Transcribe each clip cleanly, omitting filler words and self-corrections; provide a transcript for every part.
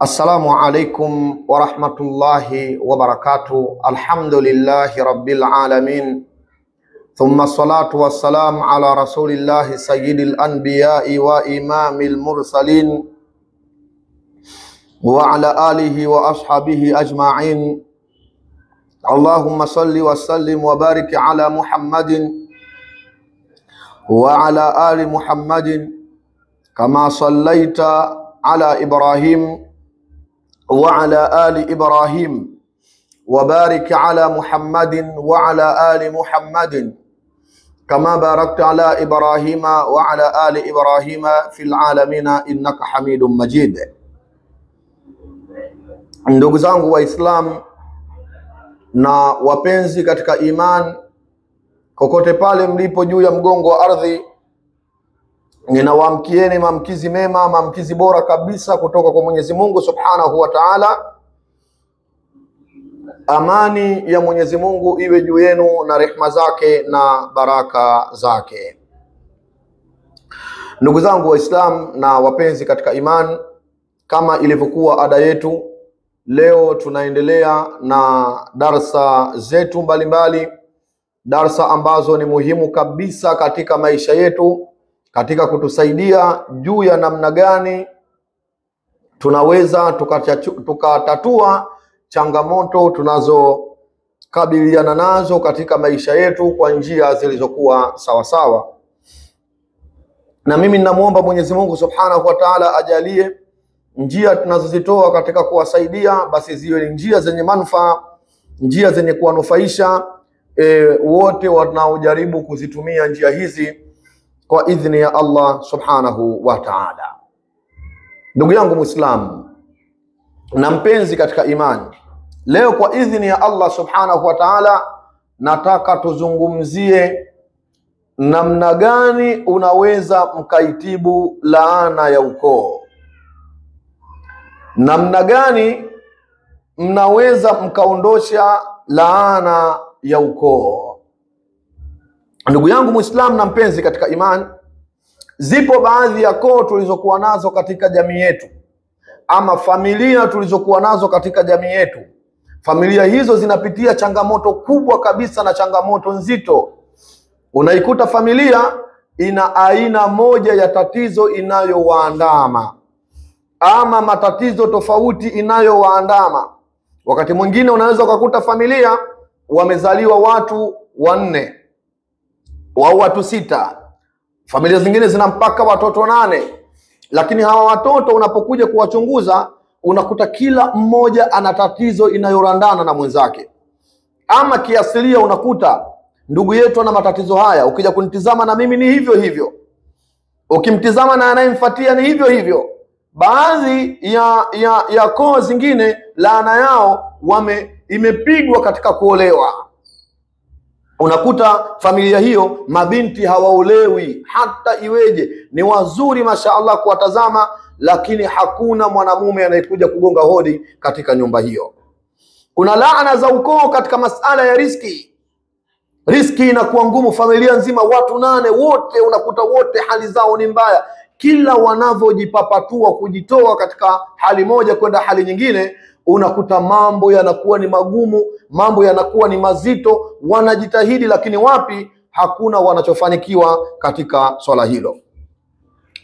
Assalamu alaikum wa rahmatullahi wa barakatuh. Alhamdulillahi rabbil alamin. Thumma salatu wassalam ala rasulillahi sayyidil anbiya'i wa imamil mursalin wa ala alihi wa ashabihi ajma'in. Allahumma salli wa sallim wa barik ala Muhammadin wa ala ali Muhammadin kama sallaita ala Ibrahim wa ala ali Ibrahim wa barik ala Muhammadin wa ala ali Muhammadin kama barakta ala Ibrahima wa ala ali Ibrahima fil alamina innaka Hamidum Majid. Ndugu zangu Waislamu na wapenzi katika iman, kokote pale mlipo juu ya mgongo wa ardhi, ninawaamkieni maamkizi mema, maamkizi bora kabisa kutoka kwa Mwenyezi Mungu Subhanahu wa Ta'ala. Amani ya Mwenyezi Mungu iwe juu yenu na rehma zake na baraka zake. Ndugu zangu Waislamu na wapenzi katika iman, kama ilivyokuwa ada yetu, leo tunaendelea na darsa zetu mbalimbali, darsa ambazo ni muhimu kabisa katika maisha yetu, katika kutusaidia juu ya namna gani tunaweza tukatatua changamoto tunazokabiliana nazo katika maisha yetu kwa njia zilizokuwa sawasawa. Na mimi ninamuomba Mwenyezi Mungu Subhanahu wa Ta'ala ajalie njia tunazozitoa katika kuwasaidia basi ziwe ni njia zenye manufaa, njia zenye kuwanufaisha wote wanaojaribu kuzitumia njia hizi kwa idhini ya Allah Subhanahu wa Ta'ala. Ndugu yangu Muislamu na mpenzi katika imani, leo kwa idhini ya Allah Subhanahu wa Ta'ala nataka tuzungumzie namna gani unaweza mkaitibu laana ya ukoo. Namna gani mnaweza mkaondosha laana ya ukoo. Ndugu yangu Muislamu na mpenzi katika imani, zipo baadhi ya koo tulizokuwa nazo katika jamii yetu, ama familia tulizokuwa nazo katika jamii yetu. Familia hizo zinapitia changamoto kubwa kabisa na changamoto nzito. Unaikuta familia ina aina moja ya tatizo inayowaandama, ama matatizo tofauti inayowaandama. Wakati mwingine unaweza ukakuta familia wamezaliwa watu 4 au watu 6, familia zingine zina mpaka watoto 8, lakini hawa watoto unapokuja kuwachunguza unakuta kila mmoja ana tatizo inayorandana na mwenzake. Ama kiasilia unakuta ndugu yetu ana matatizo haya, ukija kunitizama na mimi ni hivyo hivyo, ukimtizama na anayemfuatia ni hivyo hivyo. Baadhi ya koo zingine laana yao imepigwa katika kuolewa. Unakuta familia hiyo mabinti hawaolewi hata iweje, ni wazuri mashaallah kuwatazama, lakini hakuna mwanamume anayekuja kugonga hodi katika nyumba hiyo. Kuna laana za ukoo katika masala ya riski. Riski inakuwa ngumu, familia nzima watu 8 wote unakuta wote hali zao ni mbaya. Kila wanavyojipapatua kujitoa katika hali moja kwenda hali nyingine, unakuta mambo yanakuwa ni magumu, mambo yanakuwa ni mazito. Wanajitahidi lakini wapi, hakuna wanachofanikiwa katika swala hilo.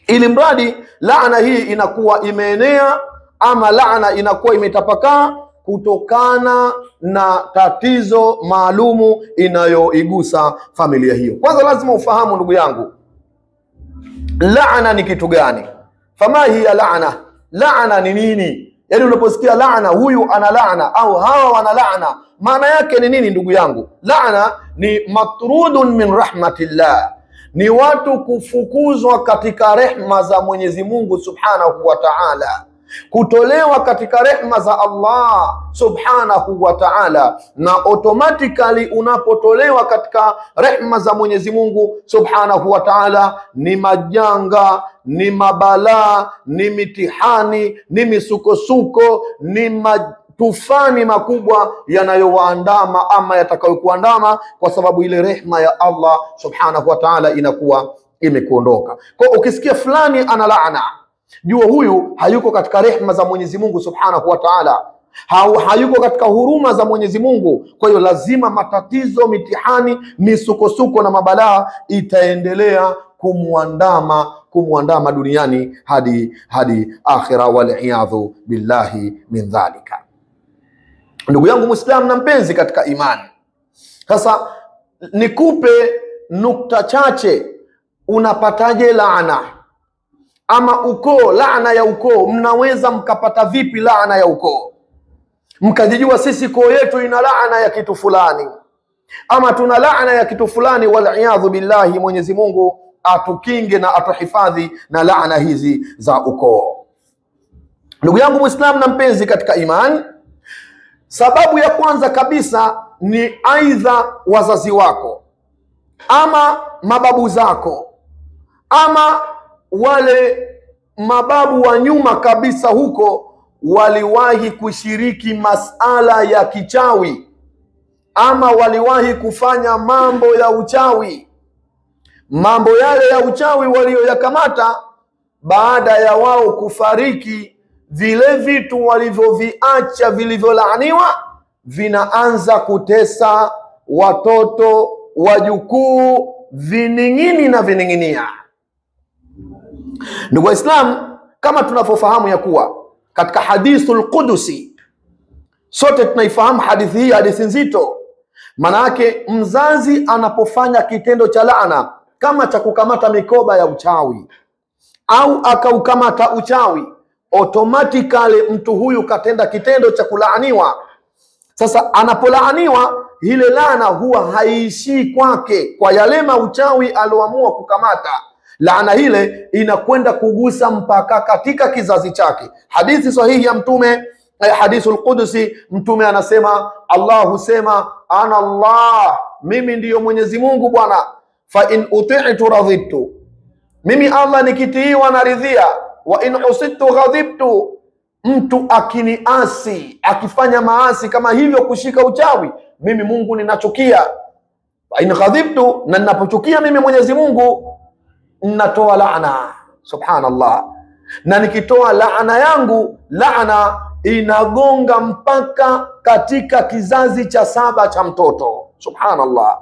Ili mradi laana hii inakuwa imeenea, ama laana inakuwa imetapakaa kutokana na tatizo maalumu inayoigusa familia hiyo. Kwanza lazima ufahamu ndugu yangu, laana ni kitu gani? Fama hiya laana? Laana ni nini? Yaani unaposikia laana, huyu ana laana au hawa wana laana, maana yake ni nini ndugu yangu? Laana ni matrudun min rahmatillah, ni watu kufukuzwa katika rehma za Mwenyezi Mungu Subhanahu wa Ta'ala, kutolewa katika rehma za Allah Subhanahu wa Ta'ala. Na automatically unapotolewa katika rehma za Mwenyezi Mungu Subhanahu wa Ta'ala, ni majanga, ni mabalaa, ni mitihani, ni misukosuko, ni tufani makubwa yanayowaandama ama yatakayokuandama, kwa sababu ile rehma ya Allah Subhanahu wa Ta'ala inakuwa imekuondoka. Kwa ukisikia fulani ana laana, Jua huyu hayuko katika rehma za Mwenyezi Mungu Subhanahu wa Ta'ala, hayuko katika huruma za Mwenyezi Mungu. Kwa hiyo lazima matatizo, mitihani, misukosuko na mabalaa itaendelea kumwandama duniani hadi akhira, waliyadhu billahi min dhalika. Ndugu yangu Muislamu na mpenzi katika imani, sasa nikupe nukta chache. Unapataje laana ama ukoo? Laana ya ukoo, mnaweza mkapata vipi laana ya ukoo? Mkajijua sisi koo yetu ina laana ya kitu fulani, ama tuna laana ya kitu fulani. Waliyadhu billahi, Mwenyezi Mungu atukinge na atuhifadhi na laana hizi za ukoo. Ndugu yangu Muislamu na mpenzi katika imani, sababu ya kwanza kabisa ni aidha wazazi wako ama mababu zako ama wale mababu wa nyuma kabisa huko waliwahi kushiriki masala ya kichawi ama waliwahi kufanya mambo ya uchawi. Mambo yale ya uchawi walioyakamata baada ya wao kufariki, vile vitu walivyoviacha vilivyolaaniwa vinaanza kutesa watoto, wajukuu, vining'ini na vining'inia. Ndugu Waislamu, kama tunavyofahamu ya kuwa katika hadithul Qudusi, sote tunaifahamu hadithi hii, hadithi nzito. Maana yake mzazi anapofanya kitendo cha laana kama cha kukamata mikoba ya uchawi au akaukamata uchawi, automatically mtu huyu katenda kitendo cha kulaaniwa. Sasa anapolaaniwa, ile laana huwa haiishii kwake, kwa yale mauchawi alioamua kukamata. Laana ile inakwenda kugusa mpaka katika kizazi chake. Hadithi sahihi ya Mtume, hadithul Qudusi, Mtume anasema, Allah husema, ana Allah, mimi ndiyo Mwenyezi Mungu Bwana, fa in uti'tu radhitu, mimi Allah nikitiiwa naridhia, wa in usitu ghadhibtu, mtu akiniasi, akifanya maasi kama hivyo kushika uchawi, mimi Mungu ninachukia. Fa in ghadhibtu, na ninapochukia mimi Mwenyezi Mungu natoa laana. Subhanallah. Na nikitoa laana yangu, laana inagonga mpaka katika kizazi cha saba cha mtoto. Subhanallah.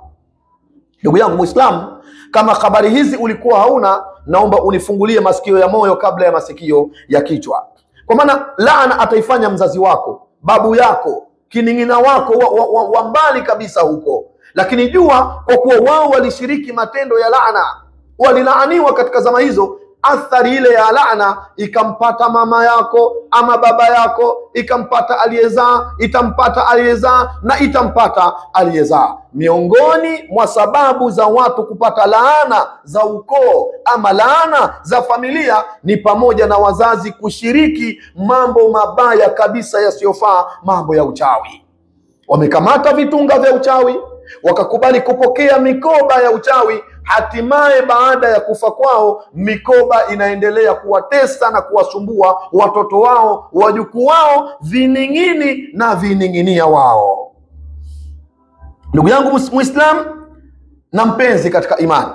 Ndugu yangu Muislamu, kama habari hizi ulikuwa hauna, naomba unifungulie masikio ya moyo kabla ya masikio ya kichwa. Kwa maana laana ataifanya mzazi wako, babu yako, kining'ina wako wa mbali kabisa huko. Lakini jua kwa kuwa wao walishiriki matendo ya laana, walilaaniwa katika zama hizo, athari ile ya laana ikampata mama yako ama baba yako, ikampata aliyezaa, itampata aliyezaa na itampata aliyezaa. Miongoni mwa sababu za watu kupata laana za ukoo ama laana za familia ni pamoja na wazazi kushiriki mambo mabaya kabisa yasiyofaa, mambo ya uchawi. Wamekamata vitunga vya uchawi, wakakubali kupokea mikoba ya uchawi. Hatimaye baada ya kufa kwao, mikoba inaendelea kuwatesa na kuwasumbua watoto wao, wajukuu wao, vining'ini na vining'inia wao. Ndugu yangu Muislamu na mpenzi katika imani,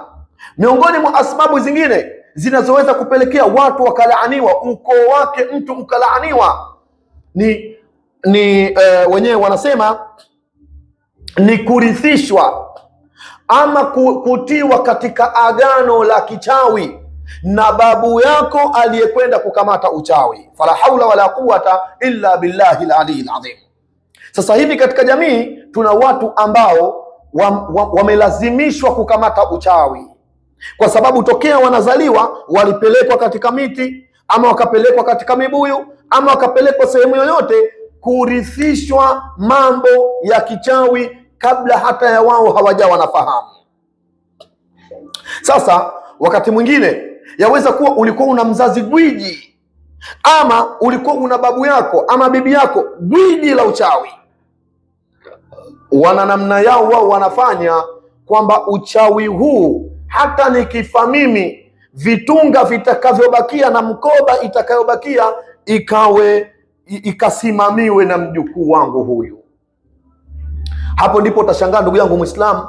miongoni mwa asbabu zingine zinazoweza kupelekea watu wakalaaniwa, ukoo wake mtu ukalaaniwa, ni wenyewe wanasema ni kurithishwa ama kutiwa katika agano la kichawi na babu yako aliyekwenda kukamata uchawi. Fala haula wala quwata illa billahi al-aliyyil azim. Sasa hivi katika jamii tuna watu ambao wamelazimishwa kukamata uchawi, kwa sababu tokea wanazaliwa walipelekwa katika miti ama wakapelekwa katika mibuyu ama wakapelekwa sehemu yoyote kurithishwa mambo ya kichawi kabla hata ya wao hawajawa nafahamu. Sasa wakati mwingine yaweza kuwa ulikuwa una mzazi gwiji ama ulikuwa una babu yako ama bibi yako gwiji la uchawi. Wana namna yao wao wanafanya kwamba uchawi huu hata nikifa mimi, vitunga vitakavyobakia na mkoba itakayobakia ikawe ikasimamiwe na mjukuu wangu huyu. Hapo ndipo utashangaa ndugu yangu Muislamu,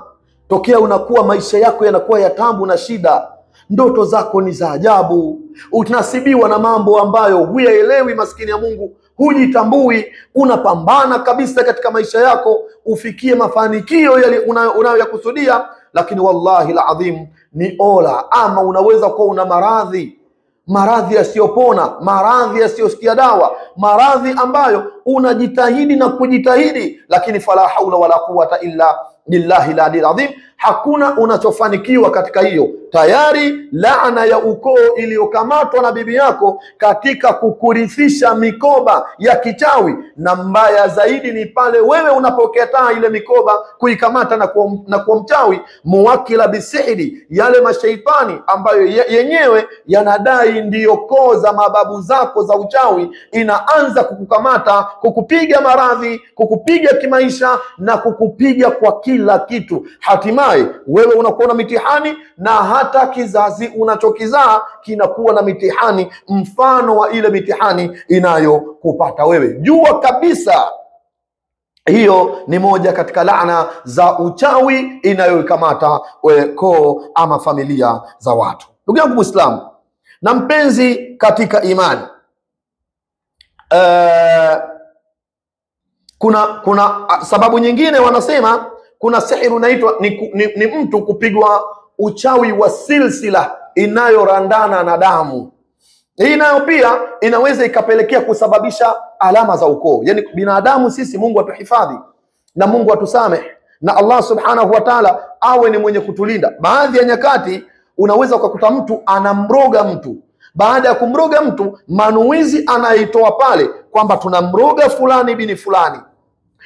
tokea unakuwa maisha yako yanakuwa ya tabu na shida, Ndoto zako ni za ajabu, unasibiwa na mambo ambayo huyaelewi, maskini ya Mungu, hujitambui. Unapambana kabisa katika maisha yako ufikie mafanikio yale unayoyakusudia, lakini wallahi alazim ni ola. Ama unaweza kuwa una maradhi, maradhi yasiyopona, maradhi yasiyosikia dawa, maradhi ambayo unajitahidi na kujitahidi, lakini fala haula wala quwata illa billahi al-aliyyil azim, hakuna unachofanikiwa katika hiyo. Tayari laana ya ukoo iliyokamatwa na bibi yako katika kukurithisha mikoba ya kichawi, na mbaya zaidi ni pale wewe unapokataa ile mikoba kuikamata na kuwa mchawi, muwakila bisihri, yale mashaitani ambayo yenyewe yanadai ndiyo koo za mababu zako za uchawi, inaanza kukukamata, kukupiga maradhi, kukupiga kimaisha na kukupiga kwa kila kitu. Hatimaye wewe unakuwa na mitihani, na hata kizazi unachokizaa kinakuwa na mitihani mfano wa ile mitihani inayokupata wewe. Jua kabisa hiyo ni moja katika laana za uchawi inayoikamata koo ama familia za watu. Ndugu yangu Muislamu na mpenzi katika imani, kuna sababu nyingine wanasema kuna sihiri inaitwa ni mtu kupigwa uchawi wa silsila inayorandana na damu. Hii nayo pia inaweza ikapelekea kusababisha alama za ukoo. Yaani binadamu sisi, Mungu atuhifadhi na Mungu atusamehe na Allah subhanahu wa ta'ala awe ni mwenye kutulinda. Baadhi ya nyakati unaweza ukakuta mtu anamroga mtu, baada ya kumroga mtu manuizi anaitoa pale kwamba tunamroga fulani bini fulani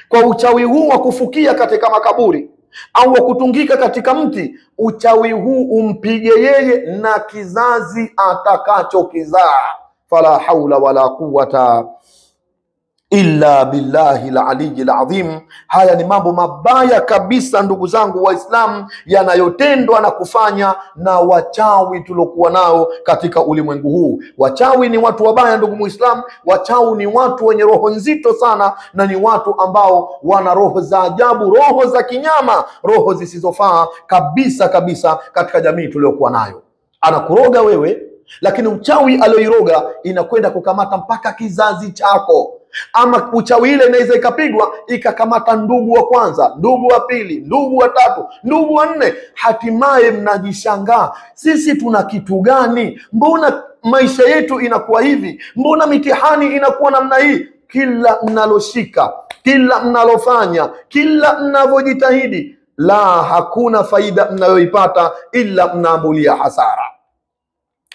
kwa uchawi huu wa kufukia katika makaburi au wa kutungika katika mti. Uchawi huu umpige yeye na kizazi atakachokizaa. Fala haula wala quwata illa billahi al-aliyyil azim. Haya ni mambo mabaya kabisa ndugu zangu Waislamu, yanayotendwa na kufanya na wachawi tuliokuwa nao katika ulimwengu huu. Wachawi ni watu wabaya ndugu Muislamu, wachawi ni watu wenye roho nzito sana, na ni watu ambao wana roho za ajabu, roho za kinyama, roho zisizofaa kabisa kabisa katika jamii tuliokuwa nayo. Anakuroga wewe, lakini uchawi alioiroga inakwenda kukamata mpaka kizazi chako. Ama uchawi ile inaweza ikapigwa ikakamata ndugu wa kwanza, ndugu wa pili, ndugu wa tatu, ndugu wa nne. Hatimaye mnajishangaa, sisi tuna kitu gani? Mbona maisha yetu inakuwa hivi? Mbona mitihani inakuwa namna hii? Kila mnaloshika, kila mnalofanya, kila mnavyojitahidi, la hakuna faida mnayoipata ila mnaambulia hasara.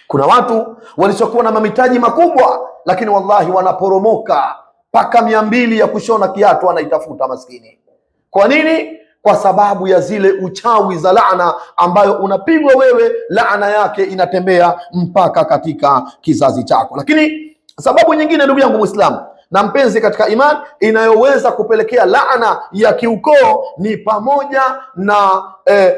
Kuna watu walichokuwa na mamitaji makubwa, lakini wallahi wanaporomoka paka 200 ya kushona kiatu anaitafuta maskini. Kwa nini? Kwa sababu ya zile uchawi za laana ambayo unapigwa wewe, laana yake inatembea mpaka katika kizazi chako. Lakini sababu nyingine ndugu yangu Muislamu na mpenzi katika iman, inayoweza kupelekea laana ya kiukoo ni pamoja na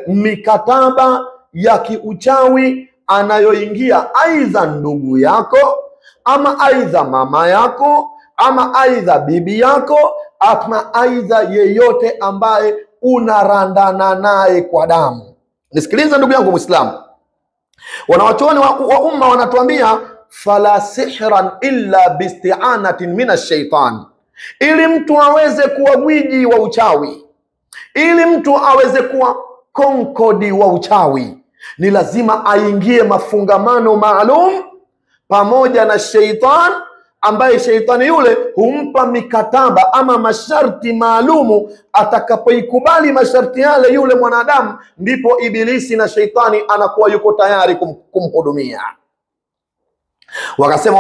mikataba ya kiuchawi anayoingia aidha ndugu yako, ama aidha mama yako, ama aidha bibi yako, ama aidha yeyote ambaye unarandana naye kwa damu. Nisikilize ndugu yangu Muislamu, wanawachuoni wa umma wanatuambia fala sihran illa bisti'anatin minash shaitan. Ili mtu aweze kuwa gwiji wa uchawi, ili mtu aweze kuwa konkodi wa uchawi, ni lazima aingie mafungamano maalum pamoja na sheitan, ambaye sheitani yule humpa mikataba ama masharti maalumu. Atakapoikubali masharti yale yule mwanadamu, ndipo ibilisi na sheitani anakuwa yuko tayari kumhudumia. Wakasema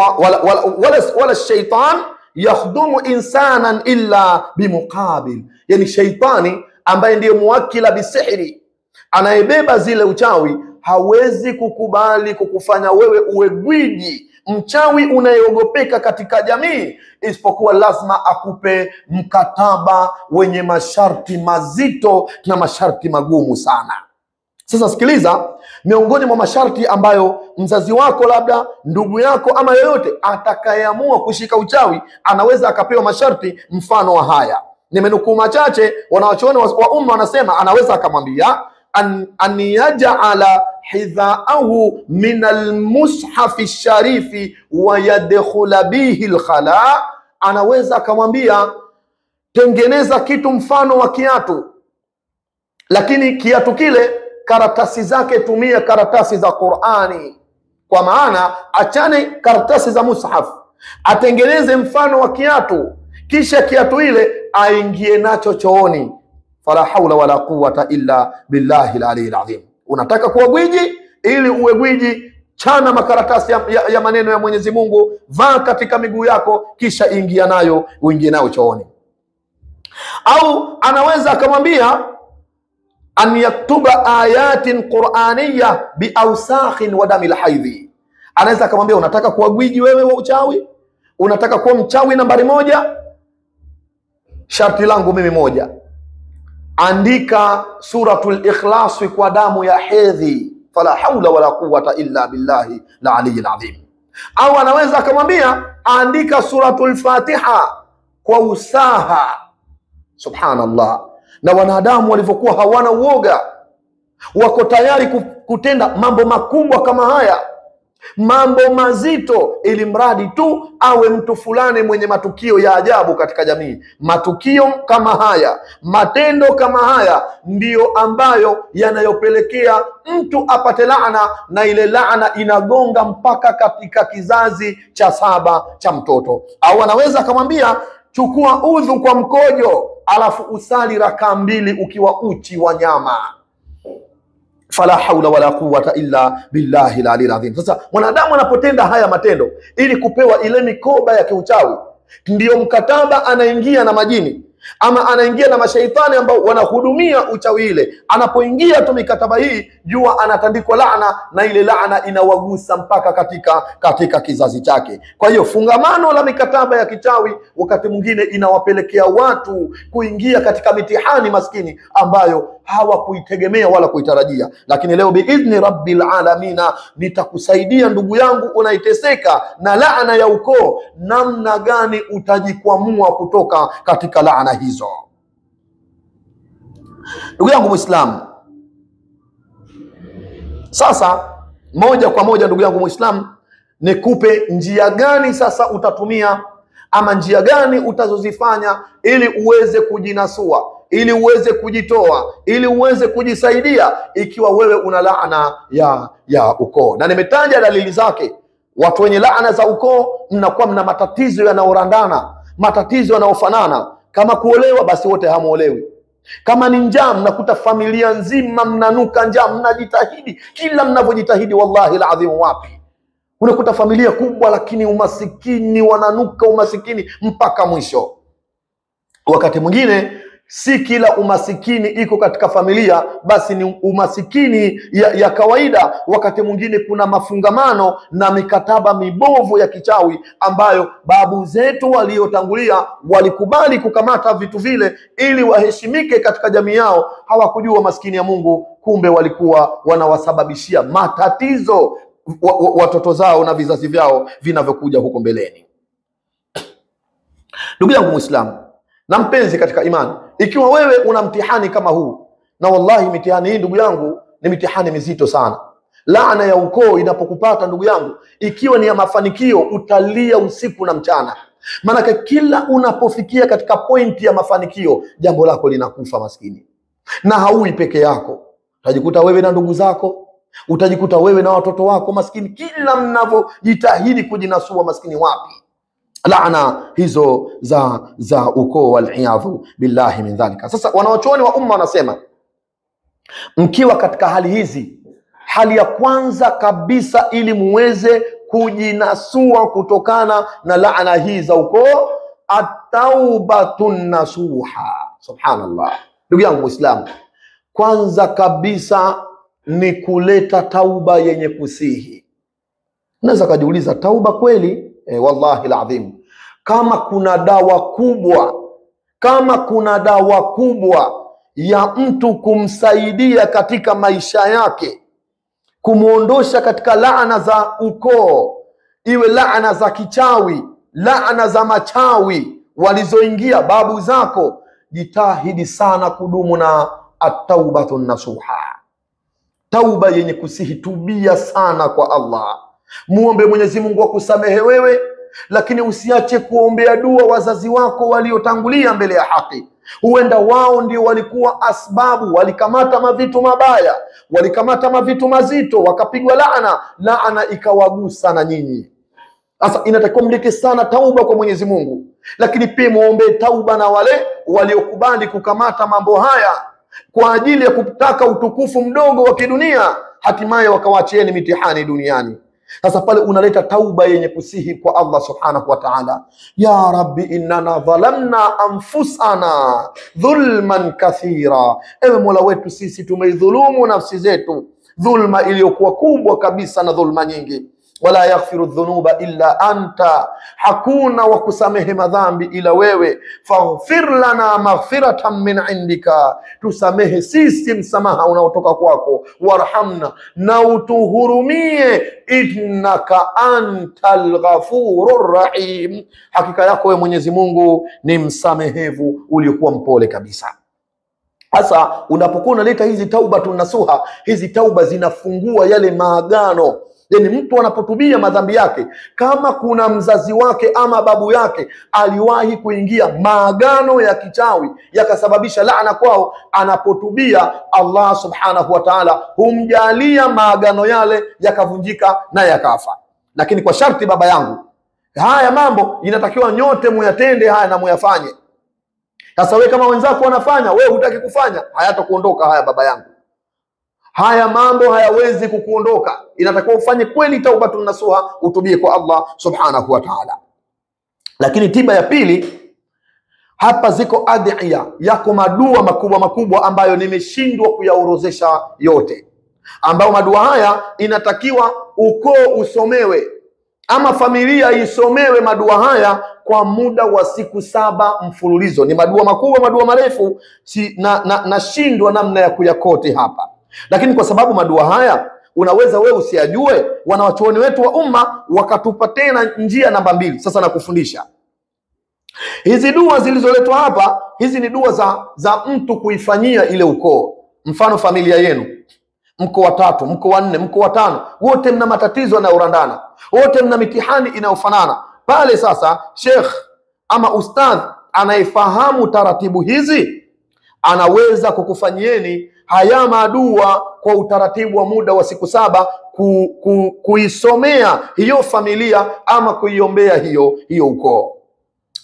wala sheitan yakhdumu insanan illa bimuqabil, yani sheitani ambaye ndiye muwakila bisihri, anayebeba zile uchawi, hawezi kukubali kukufanya wewe uwe gwiji mchawi unayeogopeka katika jamii, isipokuwa lazima akupe mkataba wenye masharti mazito na masharti magumu sana. Sasa sikiliza, miongoni mwa masharti ambayo mzazi wako labda ndugu yako ama yoyote atakayeamua kushika uchawi anaweza akapewa masharti mfano wa haya. Nimenukuu machache. Wanawachuoni wa umma wanasema anaweza akamwambia an yaj'ala hidhaahu min almushafi sharifi wa yadkhula bihi alkhala. Anaweza akamwambia tengeneza kitu mfano wa kiatu, lakini kiatu kile karatasi zake tumia karatasi za Qur'ani. Kwa maana achane karatasi za mushaf, atengeneze mfano wa kiatu, kisha kiatu ile aingie nacho chooni. Fala haula wala quwwata illa billahi al-aliyyil azim. Unataka kuwa gwiji? Ili uwe gwiji, chana makaratasi ya maneno ya Mwenyezi Mungu, vaa katika miguu yako, kisha ingia nayo, uingie nayo chooni. Au anaweza akamwambia an yaktuba ayatin qur'aniyya biawsakhin wa damil haidhi. Anaweza akamwambia unataka kuwa gwiji wewe wa uchawi? Unataka kuwa mchawi nambari moja? Sharti langu mimi moja, andika suratul Ikhlas kwa damu ya hedhi. Fala haula wala quwwata illa billahi la aliyyil azim. Au anaweza akamwambia andika suratul Fatiha kwa usaha. Subhanallah. Na wanadamu walivyokuwa hawana uoga, wako tayari kutenda mambo makubwa kama haya, mambo mazito, ili mradi tu awe mtu fulani mwenye matukio ya ajabu katika jamii. Matukio kama haya, matendo kama haya ndiyo ambayo yanayopelekea mtu apate laana, na ile laana inagonga mpaka katika kizazi cha saba cha mtoto. Au anaweza akamwambia chukua udhu kwa mkojo, alafu usali rakaa mbili ukiwa uchi wa nyama. Fala haula wala quwwata illa billahi al-aliyyil azim. Sasa mwanadamu anapotenda haya matendo ili kupewa ile mikoba ya kiuchawi, ndiyo mkataba anaingia na majini ama anaingia na mashaitani ambao wanahudumia uchawi ile. Anapoingia tu mikataba hii, jua anatandikwa laana, na ile laana inawagusa mpaka katika kizazi chake. Kwa hiyo fungamano la mikataba ya kichawi wakati mwingine inawapelekea watu kuingia katika mitihani maskini ambayo hawakuitegemea wala kuitarajia. Lakini leo biidhni rabbil alamina nitakusaidia ndugu yangu unaiteseka na laana ya ukoo, namna gani utajikwamua kutoka katika laana hizo. Ndugu yangu Muislamu, sasa moja kwa moja ndugu yangu Muislamu, nikupe njia gani sasa utatumia ama njia gani utazozifanya ili uweze kujinasua, ili uweze kujitoa, ili uweze kujisaidia ikiwa wewe una laana ya ukoo. Na nimetaja dalili zake. Watu wenye laana za ukoo mnakuwa mna matatizo yanayorandana, matatizo yanayofanana. Kama kuolewa, basi wote hamuolewi. Kama ni njaa, mnakuta familia nzima mnanuka njaa, mnajitahidi kila mnavyojitahidi, wallahi alazim, wapi unakuta familia kubwa lakini umasikini, wananuka umasikini mpaka mwisho. Wakati mwingine si kila umasikini iko katika familia basi ni umasikini ya kawaida. Wakati mwingine kuna mafungamano na mikataba mibovu ya kichawi ambayo babu zetu waliotangulia walikubali kukamata vitu vile ili waheshimike katika jamii yao. Hawakujua maskini ya Mungu, kumbe walikuwa wanawasababishia matatizo watoto zao na vizazi vyao vinavyokuja huko mbeleni. Ndugu yangu Muislamu na mpenzi katika imani, ikiwa wewe una mtihani kama huu, na wallahi mitihani hii ndugu yangu ni mitihani mizito sana. Laana ya ukoo inapokupata ndugu yangu, ikiwa ni ya mafanikio, utalia usiku na mchana. Maanake kila unapofikia katika pointi ya mafanikio, jambo lako linakufa maskini. Na haui peke yako, utajikuta wewe na ndugu zako, utajikuta wewe na watoto wako maskini. Kila mnavyojitahidi kujinasua maskini, wapi laana hizo za ukoo, waliyadhu billahi min dhalika. Sasa wanawachuoni wa umma wanasema mkiwa katika hali hizi, hali ya kwanza kabisa ili muweze kujinasua kutokana na laana hii za ukoo, ataubatun nasuha. Subhanallah, ndugu yangu Muislamu, kwanza kabisa ni kuleta tauba yenye kusihi. Unaweza kujiuliza, tauba kweli? Wallahi alazim, kama kuna dawa kubwa, kama kuna dawa kubwa ya mtu kumsaidia katika maisha yake, kumuondosha katika laana za ukoo, iwe laana za kichawi, laana za machawi walizoingia babu zako, jitahidi sana kudumu na at-taubatun nasuha. Tauba yenye kusihi, tubia sana kwa Allah, muombe Mwenyezi Mungu akusamehe wewe, lakini usiache kuombea dua wazazi wako waliotangulia mbele ya haki. Huenda wao ndio walikuwa asbabu, walikamata mavitu mabaya, walikamata mavitu mazito, wakapigwa laana, laana ikawagusa na nyinyi. Sasa inatakiwa mlete sana tauba kwa Mwenyezi Mungu, lakini pia muombe tauba na wale waliokubali kukamata mambo haya kwa ajili ya kutaka utukufu mdogo wa kidunia, hatimaye wakawachieni mitihani duniani. Sasa pale unaleta tauba yenye kusihi kwa Allah subhanahu wa ta'ala, ya rabbi innana dhalamna anfusana dhulman kathira, ewe Mola wetu sisi tumeidhulumu nafsi zetu dhulma iliyokuwa kubwa kabisa na dhulma nyingi. Wala yaghfiru dhunuba illa anta, hakuna wa kusamehe madhambi ila wewe. Faghfir lana maghfiratan min indika, tusamehe sisi msamaha unaotoka kwako. Warhamna, na utuhurumie. Innaka antal ghafurur rahim, hakika yako wewe Mwenyezi Mungu ni msamehevu uliokuwa mpole kabisa. Sasa unapokuwa unaleta hizi taubatun nasuha, hizi tauba zinafungua yale maagano. Yani mtu anapotubia madhambi yake, kama kuna mzazi wake ama babu yake aliwahi kuingia maagano ya kichawi yakasababisha laana kwao, anapotubia Allah subhanahu wa ta'ala humjalia maagano yale yakavunjika na yakafa. Lakini kwa sharti, baba yangu, haya mambo inatakiwa nyote muyatende haya na muyafanye. Sasa we kama wenzako wanafanya, we hutaki kufanya, hayatakuondoka haya baba yangu. Haya mambo hayawezi kukuondoka. Inatakiwa ufanye kweli taubatun nasuha, utubie kwa Allah subhanahu wa ta'ala. Lakini tiba ya pili hapa, ziko adhiya, yako madua makubwa makubwa ambayo nimeshindwa kuyaorozesha yote, ambayo madua haya inatakiwa ukoo usomewe ama familia isomewe madua haya kwa muda wa siku 7 mfululizo. Ni madua makubwa, madua marefu, nashindwa namna ya kuyakote hapa. Lakini kwa sababu madua haya unaweza wewe usiyajue, wanawachuoni wetu wa umma wakatupa tena njia namba 2. Sasa nakufundisha hizi dua zilizoletwa hapa, hizi ni dua za mtu kuifanyia ile ukoo. Mfano familia yenu mko watatu, mko wanne, mko watano, wote mna matatizo yanayorandana, wote mna mitihani inayofanana. Pale sasa sheikh ama ustadh anayefahamu taratibu hizi anaweza kukufanyieni haya madua kwa utaratibu wa muda wa siku 7 kuisomea hiyo familia ama kuiombea hiyo ukoo.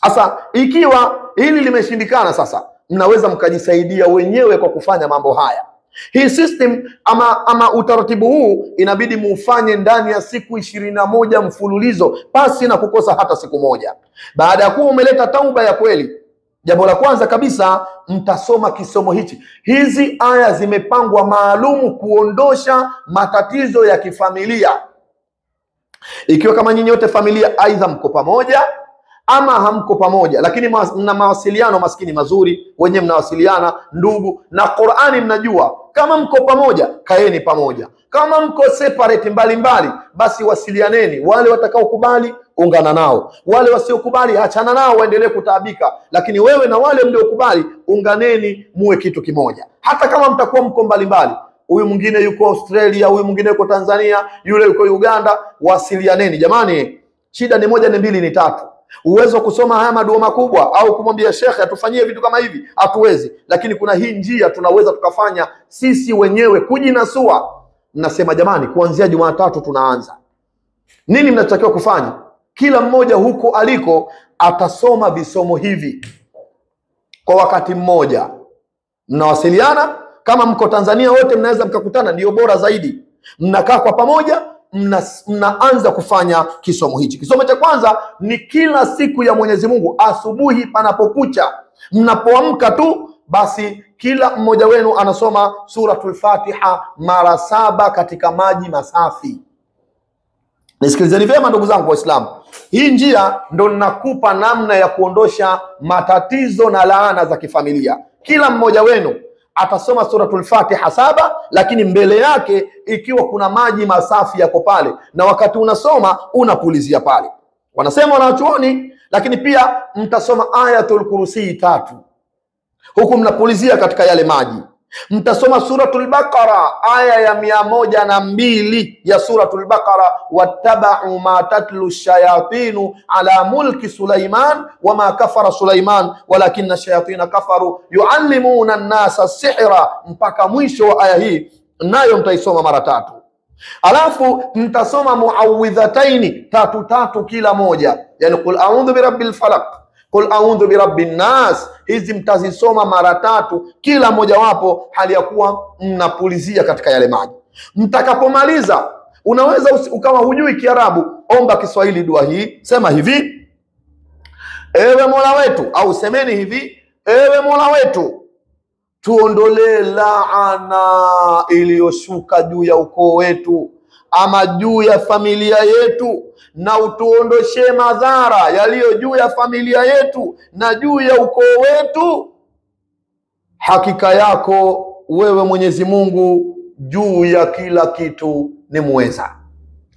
Sasa ikiwa hili limeshindikana, sasa mnaweza mkajisaidia wenyewe kwa kufanya mambo haya. Hii system ama utaratibu huu inabidi muufanye ndani ya siku 21 mfululizo pasi na kukosa hata siku moja. Baada ya kuwa umeleta tauba ya kweli, jambo la kwanza kabisa mtasoma kisomo hichi. Hizi aya zimepangwa maalumu kuondosha matatizo ya kifamilia. Ikiwa kama nyinyi wote familia aidha mko pamoja ama hamko pamoja, lakini mna mawasiliano maskini mazuri, wenyewe mnawasiliana ndugu, na Qur'ani mnajua. Kama mko pamoja kaeni pamoja, kama mko separate mbalimbali basi wasilianeni. Wale watakaokubali ungana nao, wale wasiokubali achana nao, waendelee kutaabika. Lakini wewe na wale mliokubali unganeni, muwe kitu kimoja, hata kama mtakuwa mko mbalimbali. Huyu mwingine yuko Australia, huyu mwingine yuko Tanzania, yule yuko Uganda, wasilianeni jamani. Shida ni moja, ni mbili, ni tatu. Uwezo wa kusoma haya madua makubwa au kumwambia shekhe atufanyie vitu kama hivi hatuwezi, lakini kuna hii njia tunaweza tukafanya sisi wenyewe kujinasua. Nasema jamani, kuanzia Jumatatu tunaanza. Nini mnachotakiwa kufanya? Kila mmoja huko aliko atasoma visomo hivi kwa wakati mmoja. Mnawasiliana, kama mko Tanzania wote mnaweza mkakutana, ndio bora zaidi. Mnakaa kwa pamoja, mnaanza kufanya kisomo hichi. Kisomo cha kwanza ni kila siku ya Mwenyezi Mungu asubuhi panapokucha, mnapoamka tu, basi kila mmoja wenu anasoma suratul Fatiha mara 7 katika maji masafi. Nisikilizeni vyema ndugu zangu Waislamu, hii njia ndo nakupa namna ya kuondosha matatizo na laana za kifamilia. Kila mmoja wenu atasoma suratul Fatiha 7, lakini mbele yake ikiwa kuna maji masafi yako pale, na wakati unasoma unapulizia pale, wanasema wanachuoni. Lakini pia mtasoma ayatul kursi 3 huku mnapulizia katika yale maji. Mtasoma Suratul Baqara aya ya 102 ya Suratul Baqara, wattabau ma tatlu shayatinu ala mulki Sulaiman wama kafara Sulaiman walakinna shayatina kafaru yuallimuna nnasa sihra, mpaka mwisho wa aya hii, nayo mtaisoma mara tatu. Alafu mtasoma muawidhataini tatu tatu kila moja, yani qul a'udhu birabbil falaq, qul a'udhu birabbin nas. Hizi mtazisoma mara tatu kila mojawapo, hali ya kuwa mnapulizia katika yale maji. Mtakapomaliza, unaweza ukawa hujui Kiarabu, omba Kiswahili dua hii, sema hivi: ewe Mola wetu, au semeni hivi: ewe Mola wetu, tuondolee laana iliyoshuka juu ya ukoo wetu ama juu ya familia yetu, na utuondoshe madhara yaliyo juu ya familia yetu na juu ya ukoo wetu. Hakika yako wewe Mwenyezi Mungu juu ya kila kitu ni muweza.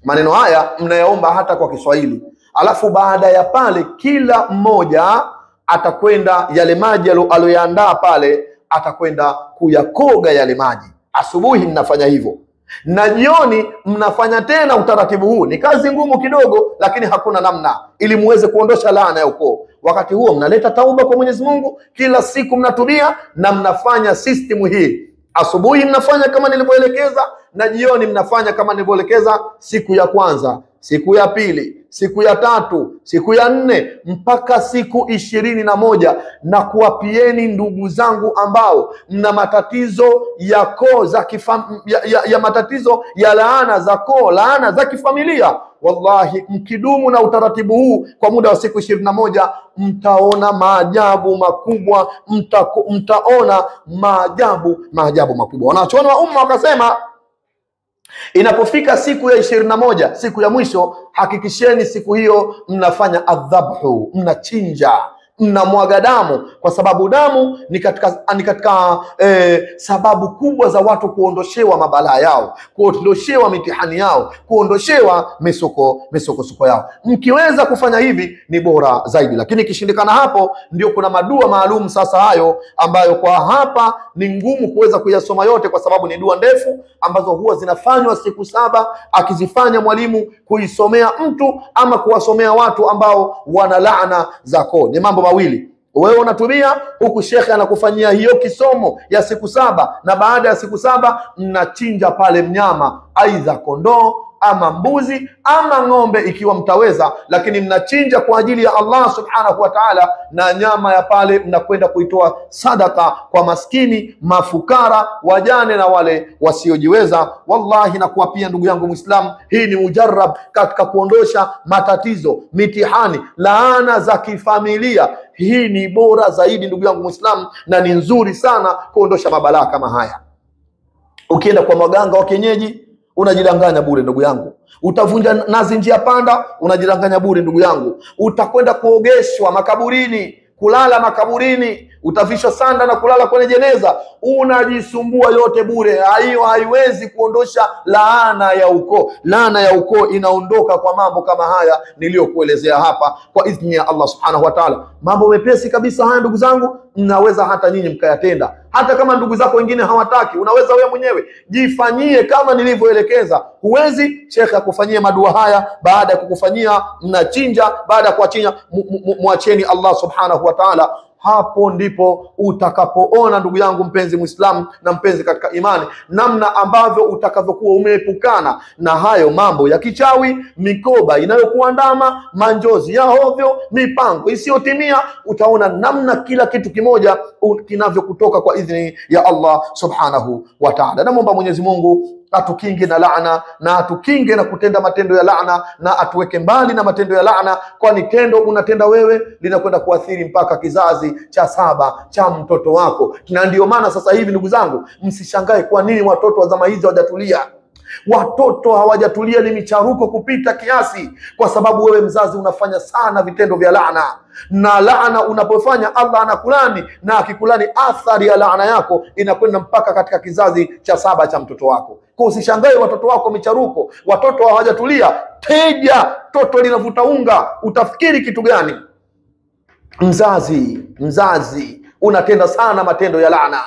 Maneno haya mnayaomba hata kwa Kiswahili. Alafu baada ya pale, kila mmoja atakwenda yale maji aliyoyaandaa pale, atakwenda kuyakoga yale maji. Asubuhi mnafanya hivyo na jioni mnafanya tena utaratibu huu. Ni kazi ngumu kidogo, lakini hakuna namna, ili muweze kuondosha laana ya ukoo. Wakati huo mnaleta tauba kwa Mwenyezi Mungu, kila siku mnatubia na mnafanya system hii. Asubuhi mnafanya kama nilivyoelekeza na jioni mnafanya kama nilivyoelekeza, siku ya kwanza, siku ya pili, siku ya tatu, siku ya nne, mpaka siku 21. Na kuwapieni ndugu zangu ambao mna matatizo ya koo za ya matatizo ya laana za koo, laana za kifamilia, wallahi mkidumu na utaratibu huu kwa muda wa siku 21 mtaona maajabu makubwa, mtaona maajabu makubwa. Wanachuoni wa umma wakasema, inapofika siku ya 21, siku ya mwisho, hakikisheni siku hiyo mnafanya adhabhu, mnachinja, mnamwaga damu, kwa sababu damu ni katika sababu kubwa za watu kuondoshewa mabalaa yao, kuondoshewa mitihani yao, kuondoshewa misukosuko yao. Mkiweza kufanya hivi ni bora zaidi, lakini ikishindikana, hapo ndio kuna madua maalum sasa hayo ambayo kwa hapa ni ngumu kuweza kuyasoma yote, kwa sababu ni dua ndefu ambazo huwa zinafanywa siku 7, akizifanya mwalimu kuisomea mtu ama kuwasomea watu ambao wana laana za koo. Ni mambo mawili, wewe unatumia huku shekhe anakufanyia hiyo kisomo ya siku 7, na baada ya siku 7 mnachinja pale mnyama, aidha kondoo ama mbuzi ama ng'ombe ikiwa mtaweza, lakini mnachinja kwa ajili ya Allah subhanahu wa ta'ala, na nyama ya pale mnakwenda kuitoa sadaka kwa maskini, mafukara, wajane na wale wasiojiweza. Wallahi nakuapia ndugu yangu Muislamu, hii ni mujarrab katika kuondosha matatizo, mitihani, laana za kifamilia. Hii ni bora zaidi ndugu yangu Muislamu, na ni nzuri sana kuondosha mabalaa kama haya. Ukienda kwa maganga wa kienyeji unajidanganya bure ndugu yangu. Utavunja nazi njia panda, unajidanganya bure ndugu yangu. Utakwenda kuogeshwa makaburini, kulala makaburini, utavishwa sanda na kulala kwenye jeneza, unajisumbua yote bure. Hiyo haiwezi kuondosha laana ya ukoo. Laana ya ukoo inaondoka kwa mambo kama haya niliyokuelezea hapa, kwa idhni ya Allah subhanahu wa ta'ala. Mambo mepesi kabisa haya ndugu zangu, mnaweza hata nyinyi mkayatenda. Hata kama ndugu zako wengine hawataki, unaweza wewe mwenyewe jifanyie kama nilivyoelekeza. Huwezi, shekhe akufanyie madua haya. Baada ya kukufanyia mnachinja, baada ya kuwachinja mwacheni Allah subhanahu wa ta'ala. Hapo ndipo utakapoona ndugu yangu mpenzi Muislamu na mpenzi katika imani, namna ambavyo utakavyokuwa umeepukana na hayo mambo ya kichawi, mikoba inayokuandama, manjozi ya hovyo, mipango isiyotimia. Utaona namna kila kitu kimoja kinavyokutoka kwa idhini ya Allah subhanahu wa ta'ala. Namuomba Mwenyezi Mungu atukinge na laana, na atukinge na kutenda matendo ya laana, na atuweke mbali na matendo ya laana, kwani tendo unatenda wewe linakwenda kuathiri mpaka kizazi cha 7 cha mtoto wako. Na ndiyo maana sasa hivi ndugu zangu, msishangae kwa nini watoto wa zama hizi hawajatulia. Watoto hawajatulia, ni micharuko kupita kiasi, kwa sababu wewe mzazi unafanya sana vitendo vya laana, na laana unapofanya Allah anakulani, na akikulani athari ya laana yako inakwenda mpaka katika kizazi cha 7 cha mtoto wako. Kwa usishangae watoto wako micharuko, watoto hawajatulia. Teja toto linavuta unga, utafikiri kitu gani? Mzazi, mzazi unatenda sana matendo ya laana.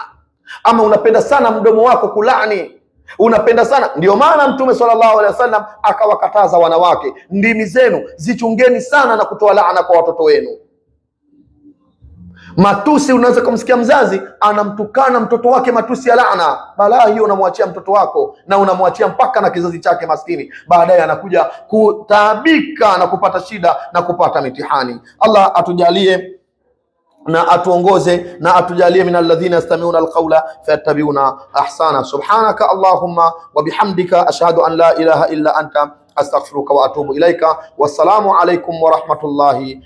Ama unapenda sana mdomo wako kulaani, unapenda sana. Ndio maana Mtume sallallahu alaihi wasallam akawakataza wanawake, ndimi zenu zichungeni sana na kutoa laana kwa watoto wenu. Matusi, unaweza kumsikia mzazi anamtukana mtoto wake matusi ya laana. Balaa hiyo unamwachia mtoto wako na unamwachia mpaka na kizazi chake maskini, baadaye anakuja kutaabika na kupata shida na kupata mitihani. Allah atujalie na atuongoze na atujalie min alladhina yastami'una alqawla fayattabi'una ahsana. Subhanaka allahumma wa bihamdika ashhadu an la ilaha illa anta astaghfiruka wa atubu ilaika. Wassalamu alaykum wa rahmatullahi.